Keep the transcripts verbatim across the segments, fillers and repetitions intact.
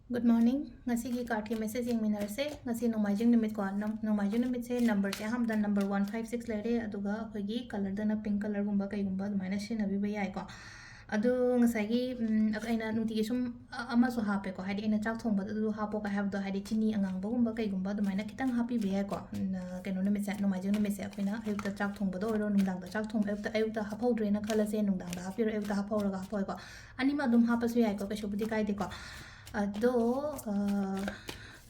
Good morning. ꯉꯁꯤꯒꯤ cardꯀꯤ message ꯌꯦꯡꯃꯤꯟꯅꯔꯁꯦ꯫ ꯉꯁꯤ ꯅꯣꯡꯃꯥꯏꯖꯤꯡ ꯅꯨꯃꯤꯠꯀꯣ꯫ ꯅꯝ-, ꯅꯣꯡꯃꯥꯏꯖꯤꯡ ꯅꯨꯃꯤꯠꯁꯦ numberꯁꯦ ꯑꯍꯥꯟꯕꯗ number one five six ꯂꯩꯔꯦ, ꯑꯗꯨꯒ ꯑꯩꯈꯣꯏꯒꯤ colourꯗꯅ pink colourꯒꯨꯝꯕ ꯀꯩꯒꯨꯝꯕ ꯑꯗꯨꯃꯥꯏꯅ ꯁꯤꯖꯤꯟꯅꯕꯤꯕ ꯌꯥꯏꯀꯣ꯫ ꯑꯗꯨ ꯉꯁꯥꯏꯒꯤ, ꯎꯝ, ꯑꯩꯅ ꯅꯨꯡꯇꯤꯒꯤ ꯁꯨꯝ ꯑ-, ꯑꯃꯁꯨ ꯍꯥꯞꯄꯦꯀꯣ, ꯍꯥꯏꯗꯤ ꯑꯩꯅ ꯆꯥꯛ ꯊꯣꯡꯕꯗ ꯑꯗꯨ ꯍꯥꯞꯄꯣꯒ ꯍꯥꯏꯕꯗꯣ, ꯍꯥꯏꯗꯤ ꯆꯤꯅꯤ ꯑꯉꯥꯡꯕꯒꯨꯝꯕ ꯀꯩꯒꯨꯝꯕ ꯑꯗꯨꯃꯥꯏꯅ ꯈꯤꯇꯪ ꯍꯥꯞꯄꯤꯕ ꯌꯥꯏꯀꯣ꯫ ꯎꯝ, ꯑ, ꯀꯩꯅꯣ ꯅꯨꯃꯤꯠꯁꯦ, ꯅꯣꯡꯃꯥꯏꯖꯤꯡ ꯅꯨꯃꯤꯠꯁꯦ ꯑꯩꯈꯣꯏꯅ ꯑꯌꯨꯛꯇ ꯆꯥꯛ ꯊꯣꯡꯕꯗ ꯑꯣꯏꯔꯣ, ꯅꯨꯡꯗꯥꯡꯗ ꯆꯥꯛ ꯊꯣꯡ-, ꯑꯌꯨꯛꯇ, ꯑꯌꯨꯛꯇ ꯍꯥꯞꯍꯧꯗ꯭ꯔꯦꯅ ꯈꯜꯂꯁꯦ, ꯅꯨꯡꯗꯥꯡꯗ ꯍꯥꯞꯄꯤꯔꯣ, ꯑꯌꯨꯛꯇ ꯍꯥꯞꯍꯧꯔꯒ ꯍꯥꯞꯄꯣꯏꯀꯣ꯫ ꯑꯅꯤꯃꯛ ꯑꯗꯨꯝ ꯍꯥꯞꯄꯁꯨ ꯌꯥꯏꯀꯣ, ꯀꯩꯁꯨꯕꯨꯗꯤ ꯀꯥꯏꯗꯦꯀꯣ꯫ ꯑꯗꯣ, ꯑ,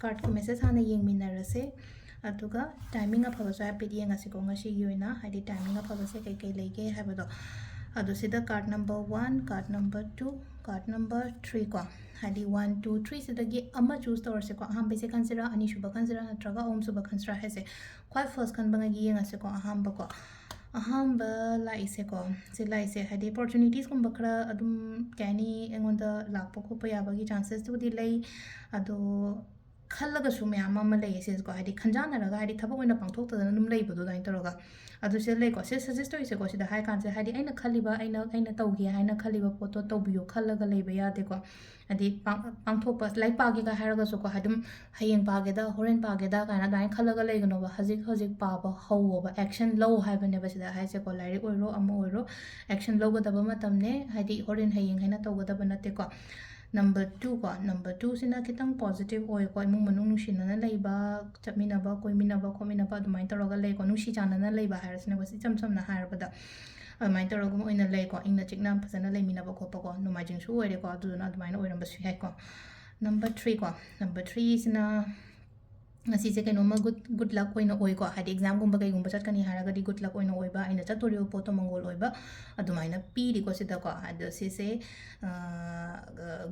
cardꯀꯤ message ꯍꯥꯟꯅ ꯌꯦꯡꯃꯤꯟꯅꯔꯁꯦ, ꯑꯗꯨꯒ timing ꯑꯐꯕꯁꯨ ꯍꯥꯏꯐꯦꯠ ꯌꯦꯡꯉꯁꯤꯀꯣ ꯉꯁꯤꯒꯤ ꯑꯣꯏꯅ, ꯍꯥꯏꯗꯤ timing ꯑꯐꯕꯁꯦ ꯀꯩꯀꯩ ꯂꯩꯒꯦ ꯍꯥꯏꯕꯗꯣ꯫ ꯑꯗꯣ ꯁꯤꯗ card number one, card number two, card number three ꯀꯣ, ꯍꯥꯏꯗꯤ one, two, three ꯁꯤꯗꯒꯤ ꯑꯃ choose ꯇꯧꯔꯁꯦꯀꯣ꯫ ꯑꯍꯥꯟꯕꯩꯁꯦ ꯈꯟꯁꯤꯔꯥ, ꯑꯅꯤꯁꯨꯕ ꯈꯟꯁꯤꯔꯥ, ꯅꯠꯇ꯭ꯔꯒ ꯑꯍꯨꯝꯁꯨꯕ ꯈꯟꯁꯤꯔꯥ ꯍꯥꯏꯁꯦ꯫ ꯈ꯭ꯋꯥꯏ first ꯈꯟꯕꯉꯩꯒꯤ ꯌꯦꯡꯉꯁꯦꯀꯣ, ꯑꯍꯥꯟꯕꯀꯣ꯫ ꯑꯍꯥꯟꯕ ꯂꯥꯛꯏꯁꯦꯀꯣ, ꯁꯤ ꯂꯥꯛꯏꯁꯦ ꯍꯥꯏꯗꯤ opportunitiesꯀꯨꯝꯕ ꯈꯔ ꯑꯗꯨꯝ, ꯀꯩ ꯍꯥꯏꯅꯤ, ꯑꯩꯉꯣꯟꯗ ꯂꯥꯛꯄ ꯈꯣꯠꯄ ꯌꯥꯕꯒꯤ chances-ꯇꯨꯕꯨꯗꯤ ꯂꯩ꯫ ꯑꯗꯣ ꯈꯜꯂꯒꯁꯨ ꯃꯌꯥꯝ ꯑꯃ ꯂꯩꯌꯦ ꯁꯤꯁꯦꯀꯣ, ꯍꯥꯏꯗꯤ ꯈꯟꯖꯥꯟꯅꯔꯒ, ꯍꯥꯏꯗꯤ ꯊꯕꯛ ꯑꯣꯏꯅ ꯄꯥꯡꯊꯣꯛꯇꯗꯅ ꯑꯗꯨꯝ ꯂꯩꯕꯗꯣ ꯑꯗꯨꯃꯥꯏꯅ ꯇꯧꯔꯒ꯫ ꯑꯗꯨ ꯁꯤꯗ ꯂꯩꯀꯣ, ꯁꯤ suggest ꯇꯧꯔꯤꯁꯦꯀꯣ, ꯁꯤꯗ ꯍꯥꯏ ꯀꯥꯟꯁꯦ, ꯍꯥꯏꯗꯤ ꯑꯩꯅ ꯈꯜꯂꯤꯕ, ꯑꯩꯅ, ꯑꯩꯅ ꯇꯧꯒꯦ ꯍꯥꯏꯅ ꯈꯜꯂꯤꯕ ꯄꯣꯠꯇꯣ ꯇꯧꯕꯤꯌꯣ ꯈꯜꯂꯒ ꯂꯩꯕ ꯌꯥꯗꯦꯀꯣ꯫ ꯍꯥꯏꯗꯤ ꯄꯥꯡ-, ꯄꯥꯡꯊꯣꯛꯄ, ꯂꯥꯏꯔꯤꯛ ꯄꯥꯒꯦꯒ ꯍꯥꯏꯔꯒꯁꯨꯀꯣ, ꯑꯗꯨꯝ ꯍꯌꯦꯡ ꯄꯥꯒꯦꯗ, ꯍꯣꯔꯦꯟ ꯄꯥꯒꯦꯗ ꯀꯥꯏꯅ ꯑꯗꯨꯃꯥꯏꯅ ꯈꯜꯂꯒ ꯂꯩꯒꯅꯣꯕ꯫ ꯍꯧꯖꯤꯛ ꯍꯧꯖꯤꯛ ꯄꯥꯕ ꯍꯧꯋꯣꯕ, action ꯂꯧ ꯍꯥꯏꯕꯅꯦꯕ ꯁꯤꯗ ꯍꯥꯏꯁꯦꯀꯣ꯫ ꯂꯥꯏꯔꯤꯛ ꯑꯣꯏꯔꯣ, ꯑꯃ ꯑꯣꯏꯔꯣ, action ꯂꯧꯒꯗꯕ ꯃꯇꯝꯅꯦ, ꯍꯥꯏꯗꯤ ꯍꯣꯔꯦꯟ ꯍꯌꯦꯡ ꯍꯥꯏꯅ ꯇꯧꯒꯗꯕ ꯅꯠꯇꯦꯀꯣ꯫ Number two ꯀꯣ, number two ꯁꯤꯅ ꯈꯤꯇꯪ positive ꯑꯣꯏꯀꯣ, ꯏꯃꯨꯡ ꯃꯅꯨꯡ ꯅꯨꯡꯁꯤꯅꯅ ꯂꯩꯕ, ꯆꯠꯃꯤꯟꯅꯕ, ꯀꯣꯏꯃꯤꯟꯅꯕ, ꯈꯣꯠꯃꯤꯟꯅꯕ ꯑꯗꯨꯃꯥꯏꯅ ꯇꯧꯔꯒ ꯂꯩꯀꯣ, ꯅꯨꯡꯁꯤ ꯆꯥꯟꯅꯅ ꯂꯩꯕ ꯍꯥꯏꯔꯁꯤꯅꯦꯀꯣ, ꯏꯆꯝ ꯆꯝꯅ ꯍꯥꯏꯔꯕꯗ꯫ ꯑꯗꯨꯃꯥꯏꯅ ꯇꯧꯔꯒ ꯑꯣꯏꯅ ꯂꯩꯀꯣ, ꯏꯪꯅ ꯆꯤꯛꯅ ꯐꯖꯅ ꯂꯩꯃꯤꯟꯅꯕ ꯈꯣꯠꯄꯀꯣ, ꯅꯣꯡꯃꯥꯏꯖꯤꯡꯁꯨ ꯑꯣꯏꯔꯦꯀꯣ, ꯑꯗꯨꯗꯨꯅ ꯑꯗꯨꯃꯥꯏꯅ ꯑꯣꯏꯔꯝꯕꯁꯨ ꯌꯥꯏꯀꯣ꯫ Number three ꯀꯣ, number three ꯁꯤꯅ ꯉꯁꯤꯁꯦ ꯀꯩꯅꯣꯝꯃ good, good luck ꯑꯣꯏꯅ ꯑꯣꯏꯀꯣ, ꯍꯥꯏꯗꯤ examꯒꯨꯝꯕ ꯀꯩꯒꯨꯝꯕ ꯆꯠꯀꯅꯤ ꯍꯥꯏꯔꯒꯗꯤ good luck ꯑꯣꯏꯅ ꯑꯣꯏꯕ, ꯑꯩꯅ ꯆꯠꯇꯣꯔꯤꯕ ꯄꯣꯠꯇꯣ ꯃꯪꯒꯣꯜ ꯑꯣꯏꯕ, ꯑꯗꯨꯃꯥꯏꯅ ꯄꯤꯔꯤꯀꯣ ꯁꯤꯗꯀꯣ꯫ ꯑꯗꯣ ꯁꯤꯁꯦ, ꯑ,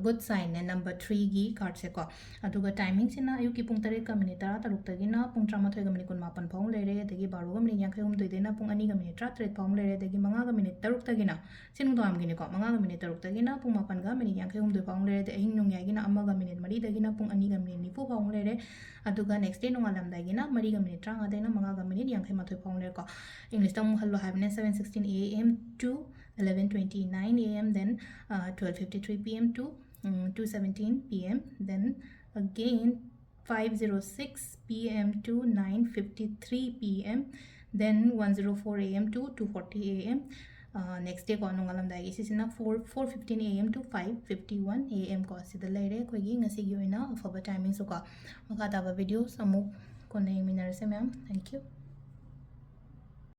good signꯅꯦ, number threeꯒꯤ cardꯁꯦꯀꯣ꯫ ꯑꯗꯨꯒ timingꯁꯤꯅ ꯑꯌꯨꯛꯀꯤ ꯄꯨꯡ ꯇꯔꯦꯠꯀ minute ꯇꯔꯥꯇꯔꯨꯛꯇꯒꯤꯅ ꯄꯨꯡ ꯇꯔꯥꯃꯥꯊꯣꯏꯒ minute ꯀꯨꯟꯃꯥꯄꯟ ꯐꯥꯎ ꯂꯩꯔꯦ, ꯑꯗꯒꯤ ꯕꯥꯔꯣꯒ minute ꯌꯥꯡꯈꯩꯍꯨꯝꯗꯣꯏꯗꯩꯅ ꯄꯨꯡ ꯑꯅꯤꯒ minute ꯇꯔꯥꯇꯔꯦꯠ ꯐꯥꯎ ꯂꯩꯔꯦ, ꯑꯗꯒꯤ ꯃꯉꯥꯒ minute ꯇꯔꯨꯛꯇꯒꯤꯅ, ꯁꯤ ꯅꯨꯡꯗꯥꯡꯋꯥꯏꯔꯝꯒꯤꯅꯤꯀꯣ, ꯃꯉꯥꯒ minute ꯇꯔꯨꯛꯇꯒꯤꯅ ꯄꯨꯡ ꯃꯥꯄꯟꯒ minute ꯌꯥꯡꯈꯩꯍꯨꯝꯗꯣꯏ ꯐꯥꯎ ꯂꯩꯔꯦ, ꯑꯗꯩ ꯑꯍꯤꯡ ꯅꯣꯡꯌꯥꯏꯒꯤꯅ ꯑꯃꯒ minute ꯃꯔꯤꯗꯒꯤꯅ ꯄꯨꯡ ꯑꯅꯤꯒ minute ꯅꯤꯐꯨ ꯐꯥꯎ ꯂꯩꯔꯦ, ꯑꯗꯨꯒ next day ꯅꯣꯡꯉꯥꯜꯂꯝꯗꯥꯏꯒꯤꯅ ꯃꯔꯤꯒ minute ꯇꯔꯥꯃꯉꯥꯗꯩꯅ ꯃꯉꯥꯒ minute ꯌꯥꯡꯈꯩ ꯃꯥꯊꯣꯏ ꯐꯥꯎ ꯂꯩꯔꯦꯀꯣ꯫ Englishꯇ ꯑꯃꯨꯛ ꯍꯜꯂꯣ ꯍꯥꯏꯕꯅꯦ, seven sixteen A M to eleven twenty-nine A M, then, uh, twelve fifty-three P M to two seventeen p.m., then again five zero six p.m. to nine fifty-three p.m., then one zero four a.m. to two forty a.m. Next day ꯀꯣ, ꯅꯣꯡꯉꯥꯜꯂꯝꯗꯥꯏꯒꯤ ꯁꯤꯁꯤꯅ four four fifteen a.m. to five fifty-one a.m. ꯀꯣ, ꯁꯤꯗ ꯂꯩꯔꯦ ꯑꯩꯈꯣꯏꯒꯤ ꯉꯁꯤꯒꯤ ꯑꯣꯏꯅ ꯑꯐꯕ ꯇꯥꯏꯃꯤꯡꯁꯨ ꯀꯣ꯫ ꯃꯈꯥ ꯇꯥꯕ videos ꯑꯃꯨꯛ ꯀꯣꯟꯅ ꯌꯦꯡꯃꯤꯟꯅꯔꯁꯦ ꯃꯌꯥꯝ꯫ Thank you.